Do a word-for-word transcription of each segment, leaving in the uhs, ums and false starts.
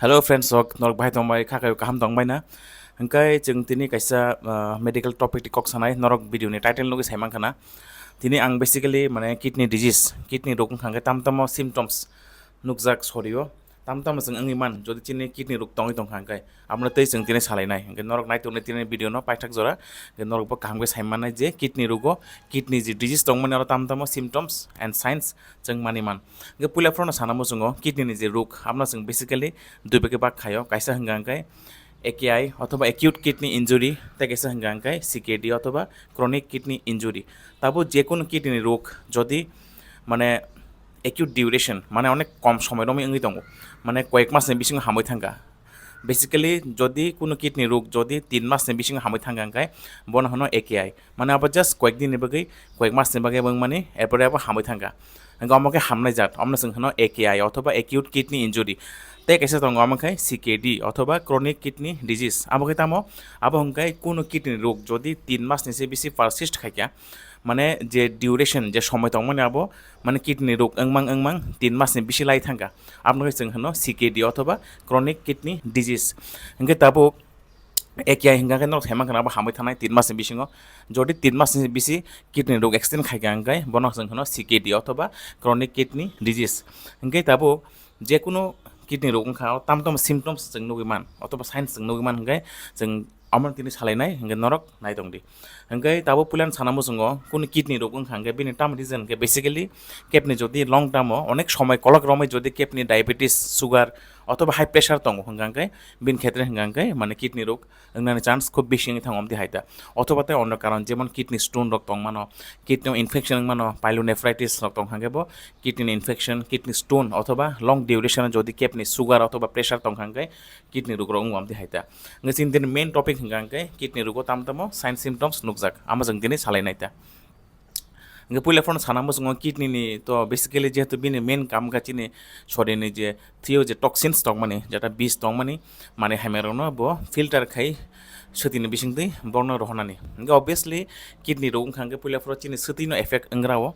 Hello friends, sok norok bahai tongbai, kha kayo kaham tongbai na? Hingkai chwng tini kaisa, ah, medical topic ni kok sanai, norok video ni title nugwi sai mankha na. Tini ang basically mane kidney disease, kidney rok wngkha hingke tam tamo symptoms nukjak sorio, tam tamo chwng wngwi man, jodi chini kidney rok tongwi tongkha hingke, amno tei chwng tini salainai. Hingke norok naitok ni tini video no paithak jora, hingke norok bo kaham khe sai mannai je kidney rogo, kidney je disease tongmani oro tam tamo symptoms and signs chwng mani man. Hingke puila phano sana muchungo kidney ni je rok, amno chwng basically dui bagi bak khayo, kaisa hingka hingke A K I othoba acute kidney injury, tei kaisa hingka hingke C K D othoba chronic kidney injury. Tabo je kunu kidney ni rok jodi mane acute duration, mane onek kom somoi romwi wngwi tongo, mane koyek mas ni bisingo hamwi thangkha. Basically jodi kunu kidney rok jodi tin mas ni bisingo hamwi thangkha hingke bono hwno A K I. Mane abo just koyek din ni bagwi, koyek mas ni bagwi abo wngmani, erpore abo hamwi thangkha. Hingke omo khe hamnai jat, omono chwng hwno A K I othoba acute kidney injury. Tei kaisa tongo omo khe C K D othoba chronic kidney disease. Abo khe tamo? Abo hwnkhe kunu kidney rok jodi tin mas ni se bisi persist khaikha, mane je duration, je somoi tongmani abo, mane kidney rok wngmang wngmang tin mas ni bisi lai thangkha, abono khe chwng hwno C K D othoba chronic kidney disease. Hingke tabuk A K I hingka khe norok sai mankha abo hamwi thanai tin mas ni bisingo. Jodi tin mas ni bisi kidney rok extend khaikha hingke bono chwng hwno C K D othoba chronic kidney disease. Hingke tabuk je kunu kidney rok wngkha, o tam tamo symptoms chwng nugwi man, othoba signs chwng nugwi man hingke chwng amo tini salainai, hingke norok nai tongdi. Hingke tabuk puila sana muchungo kunu kidney rok wngkha hingke bini tam reason hingke basically kebni jodi long term o onek somoi kolok romwi jodi kebni diabetes, sugar othoba high pressure tongo hingka hingke bini khetre hingka hingke mane kidney rok wngnani chance khub bisi wngwi thango amtwi hai ta. Othoba tei onno karon jemon kidney stone rok tongmano, kidney o infection wngmano, pyelonephritis rok tongkha hingke bo kidney ni infection, kidney stone othoba long duration jodi kebni sugar othoba pressure tongkha hingke kidney rok rok wngo amtwi hai ta. Hingke chini tini main topic hingka hingke kidney rogo tam tamo sign symptoms nukjak, amo chwng tini salainai ta. Hingke puila phano sana muchungo kidney ni to basically jehetu bini main kam wngkha chini sorini je thwio je toxins tongmani, jeta bis tongmani, mane hamya rokno bo filter khai swtini bisingtwi borokno rohornani. Hingke obviously kidney rok wngkha hingke puila phoro chini swtwino effect wngra o,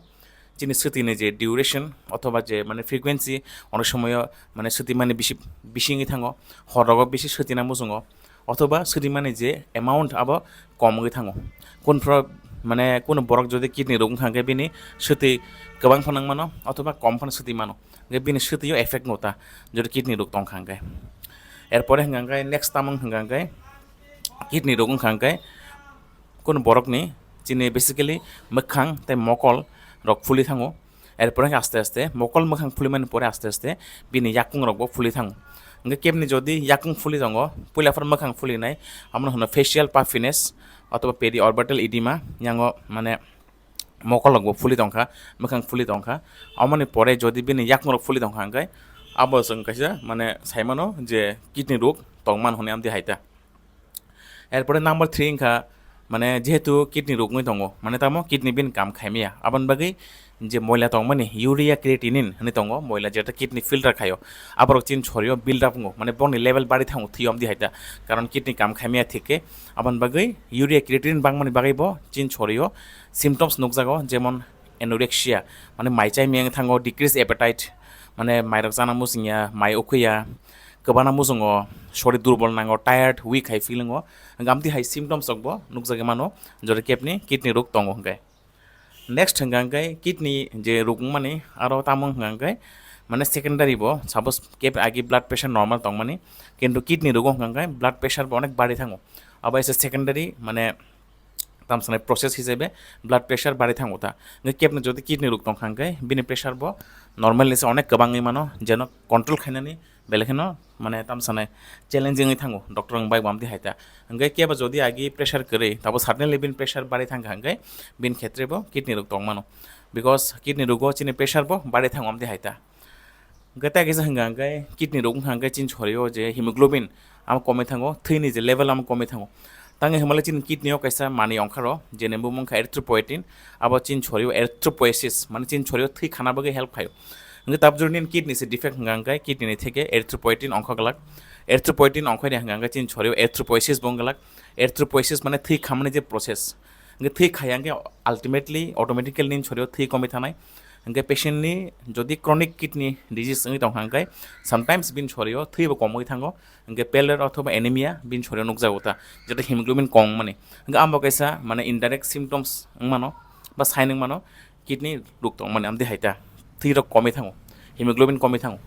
chini swtwini je duration othoba je mane frequency, onek somoyo mane swtwi mani bisi, bisi wngwi thango, hor rogo bisi swtwina muchungo. Othoba swtwi mani je amount abo kom wngwi thango. Kunphro mane kunu borok jodi kidney rok wngkha hingke bini swtwi kwbang phano wngmano othoba kom phano swtwi mano, hingke bini swtwio effect wngkha jodi kidney rok tongkha hingke. Erpore hingka hingke next tamo hingka hingke kidney rok wngkha hingke kunu borokni chini basically mwkhang tei mokol rok phuli thango. Erpore hingke aste aste mokol mwkhang phulimani pore aste aste bini yakung rok bo phuli thango. Hingke kebni jodi yakung phuli tongo, puila phano mwkhang phulinai, abono hwno facial puffiness othoba periorbital edema, yango mane mokol rok bo phuli tongkha, mwkhang phuli tongkha. Aboni pore jodi bini yakung rok phuli tongkha hingke abo chwng kaisa mane saimano je kidney rok tongman hwnwi amtwi hai ta. Erpore number three wngkha, mane jehetu kidney rok wngwi tongo, mane tamo kidney bini kam khaimaya, aboni bagwi je moila tongmani urea creatinine hwnwi tongo, moila jeta kidney filter khaio, aborok chini sorio build up wngo, mane boni level bari thango thwio amtwi hai ta, karon kidney kam khaimaya thik khe, aboni bagwi urea creatinine bangmani bagwi bo chini sorio symptoms nukjago, jemon anorexia, mane mai chai miyang thango, decrease appetite, mane mairok chana muchungya, mai ukhuya, kwbana muchungo, sori durbol nango, tired, weak hai feeling o, hingke amtwi hai symptoms rok bo nukjagwi mano, jodi kebni kidney rok tongo hingke. Next hingka hingke kidney je rok wngmani aro tamo hingka hingke mane secondary bo, suppose keb agi blood pressure normal tongmani, kintu kidney rogo hingka hingke blood pressure bo onek bari thango, abo ese secondary mane tamsanai process hisabe blood pressure bari thango ta. Hingke kebni jodi kidney rok tongkha hingke bini pressure bo normal ni se onek kwbangwi mano, jeno control khainani belai kheno mane tamsanai challenging wngwi thango, doctor rok bai bo amtwi hai ta. Hingke kebo jodi agi pressure kwrwi, tabo suddenly bini pressure bari thangkha hingke bini khetre bo kidney rok tongmano, because kidney rogo chini pressure bo bari thango amtwi hai ta. Hingke tei kisa hingka hingke kidney rok wngkha hingke chini sorio je hemoglobin amo komwi thango, thwini je level amo komwi thango. Tangwi hwnmale chini kidney o kaisa manwi ongkharo, jene bumung wngkha erythropoietin, abo chini sorio erythropoiesis, mane chini sorio thwi khana bagwi help khaio. Hingke tabjor nini kidney se defect hingka hingke kidney ni theke erythropoietin ongkha glak, erythropoietin ongkha ni hingka hingke chini sorio erythropoiesis bo wng glak, erythropoiesis mane thwi khamani je process. Hingke thwi khaya hingke ultimately automatically nini sorio thwi komwi thanai. Hingke patient ni jodi chronic kidney disease wngwi tongkha hingke sometimes bini sorio thwibo komwi thango, hingke pallor othoba anemia bini sorio nukjago ta, jeta hemoglobin kom wngmani. Hingke amo kaisa mane indirect symptoms wngmano ba sign wngmano kidney rok tongmani amdi hai ta, thwi rok komwi thango, hemoglobin komwi thango.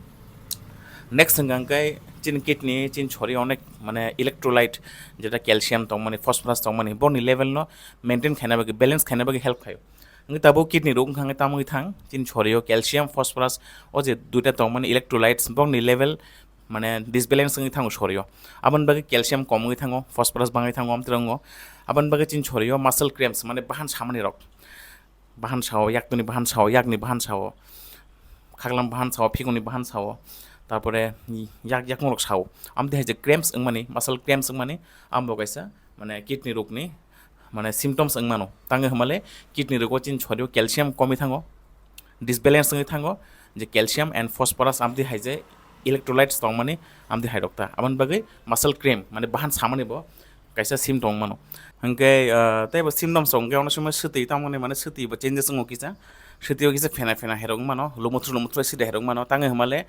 Next hingka hingke chini kidney chini sorio onek mane electrolyte jeta calcium tongmani, phosphorus tongmani, boni level no maintain khaina bagwi, balance khaina bagwi help khaio. Wngwi tabuk kidney rok wngkha hwnkhe tamo wngwi thang, chini sorio calcium, phosphorus, o je duita tongmani electrolytes, bokni level mane disbalance wngwi thango sorio. Aboni bagwi calcium kom wngwi thango, phosphorus bangwi thango, amtwrwngo. Aboni bagwi chini sorio muscle cramps, mane bahan samani rok. Bahan sao, yaktwni bahan sao, yakni bahan sao, khaklam bahan sao, phikuni bahan sao, tarpore yak, yakmung rok sao. Amtwi hai je cramps wngmani, muscle cramps wngmani, amo kaisa mane kidney rokni mane symptoms wngmano. Tangwi hwnmale kidney rogo chini sorio calcium komwi thango, disbalance wngwi thango, je calcium and phosphorus amtwi hai je electrolytes tongmani amtwi hai rok ta. Aboni bagwi muscle cramp mane bahan samani bo kaisa symptom wngmano. Hwnkhe, ah, tei bo symptoms rok hwnkhe ono somoi swtwi tamo ni mane swtwi bo changes wngo kisa. Swtwi o kisa phena phena hai rok wngmano, lumuthru lumuthru sida hai rok wngmano. Tangwi hwnmale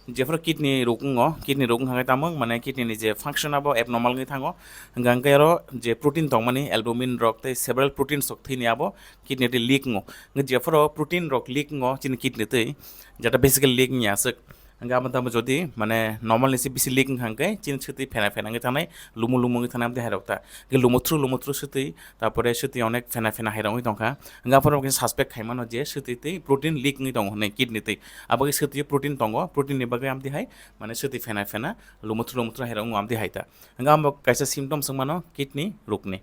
jephuru kidney rok wngo, kidney rok wngkha khe tamo mane kidney ni je function abo abnormal wngwi thango. Hwnkhe hwnkhe oro je protein tongmani, albumin rok tei several proteins rok thwini abo kidney tei leak wngo. Hwnkhe jephuru protein rok leak wngo chini kidney tei, jeta basically leak wngya aswk. Hwnkhe abo tamo jodi mane normal ni se bisi leak wngkha hwnkhe chini swtwi phena phena wngwi thanai, lumu lumu wngwi thanai amtwi hai rok ta. Hwnkhe lumuthru lumuthru swtwi, tarpore swtwi onek phena phena hai rok wngwi tongkha. Hwnkhe aphuru khe suspect khaimano je swtwi tei protein leak wngwi tongo hwnwi kidney tei. Abo khe swtwi o protein tongo, protein ni bagwi amtwi hai mane swtwi phena phena lumuthru lumuthru hai rok wngo amtwi hai ta. Hwnkhe abo kaisa symptoms wngmano kidney rokni.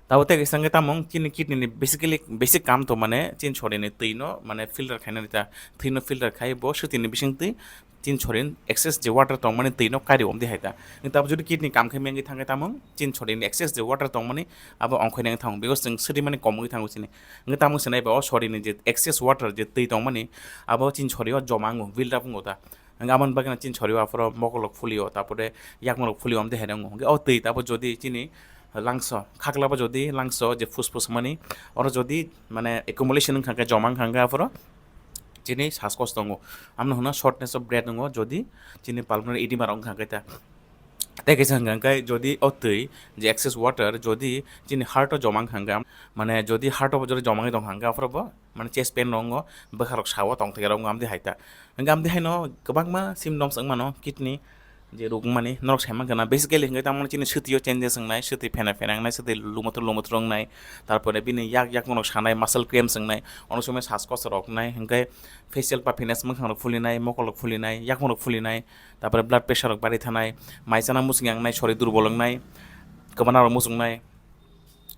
Tabo tei kaisa hwnkhe tamo chini kidney ni basically basic kam to mane chini sorini twi no mane filter khainani ta, twi no filter khai bo swtwi ni bising twi chini sorini excess je water tongmani twi no kari omdi hai ta. Tabo jodi kidney kam khai mengwi thangkhe tamo chini sorini excess je water tongmani abo ongkhoi nang thango, because chwng swtwi mani kom wngwi thango chini. Hwnkhe tamo se nai ba o sorini je excess water je twi tongmani abo chini sorio joma wngo, build up wngo ta. Hwnkhe aboni bagwino chini sorio aphuru mokolrok phulio, tarpore yakmorok phulio, amtwi hai wngo. Hwnkhe o twi tabo jodi chini langso, khaklabo jodi langso je phus phus mani, oro jodi mane accumulation wngkha khe, joma wngkha khe aphuru chini sas kosto wngo. Amno hwno shortness of breath wngo, jodi chini pulmonary edema rok wngkha khe ta. Tei kaisa hwnkha khe jodi o twi je excess water jodi chini heart o joma wngkha khe, mane jodi heart o jodi joma wngwi tongkha khe aphuru bo mane chest pain rok wngo, bwkha rok sao, tongthai rok wngo, amtwi hai ta. Hwnkhe amtwi haino kwbangma symptoms wngmano kidney je rok wngmani norok sai mankha na, basically hwnkhe tamo chini swtwi o changes wngnai, swtwi phena phena wngnai, swtwi lumuthru lumuthru wngnai, tarpore bini yak yakmung rok sanai, muscle cramps wngnai, ono somoi sas kosto rok wngnai, hwnkhe facial puffiness, mwkhang rok phulinai, mokol rok phulinai, yakmung rok phulinai, tarpore blood pressure rok bari thanai, mai chana muchung ya wngnai, sori durbol wngnai, kwbana rok muchungnai.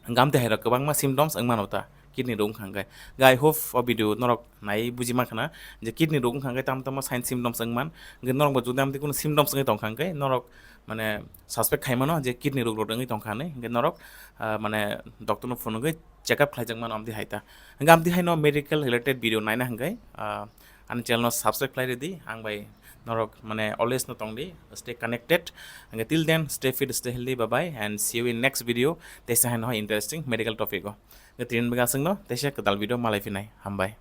Hwnkhe amtwi hai rok kwbangma symptoms wngmano ta kidney rok wngkha hwnkhe. Hwnkhe I hope o video norok nai buji mankha na je kidney rok wngkha hwnkhe tamo tamo sign symptoms wngman. Hwnkhe norok bo jodi amtwi kunu symptoms wngwi tongkha hwnkhe norok mane suspect khaimano je kidney rok rok wngwi tongkha hinwi. Hwnkhe norok, ah, mane doctor no phunugwi check up khlaijak mano amtwi hai ta. Hwnkhe amtwi haino medical related video naina hwnkhe, ah, ani channel no subscribe khlai rwdi, ang bai norok mane always no tongdi, stay connected. Hwnkhe till then, stay fit, stay healthy, bye bye and see you in next video. Teisa haino hai interesting medical topic o. Hwnkhe tini bagwi aswkno, teisa kwtal video malai phinai. Hambai.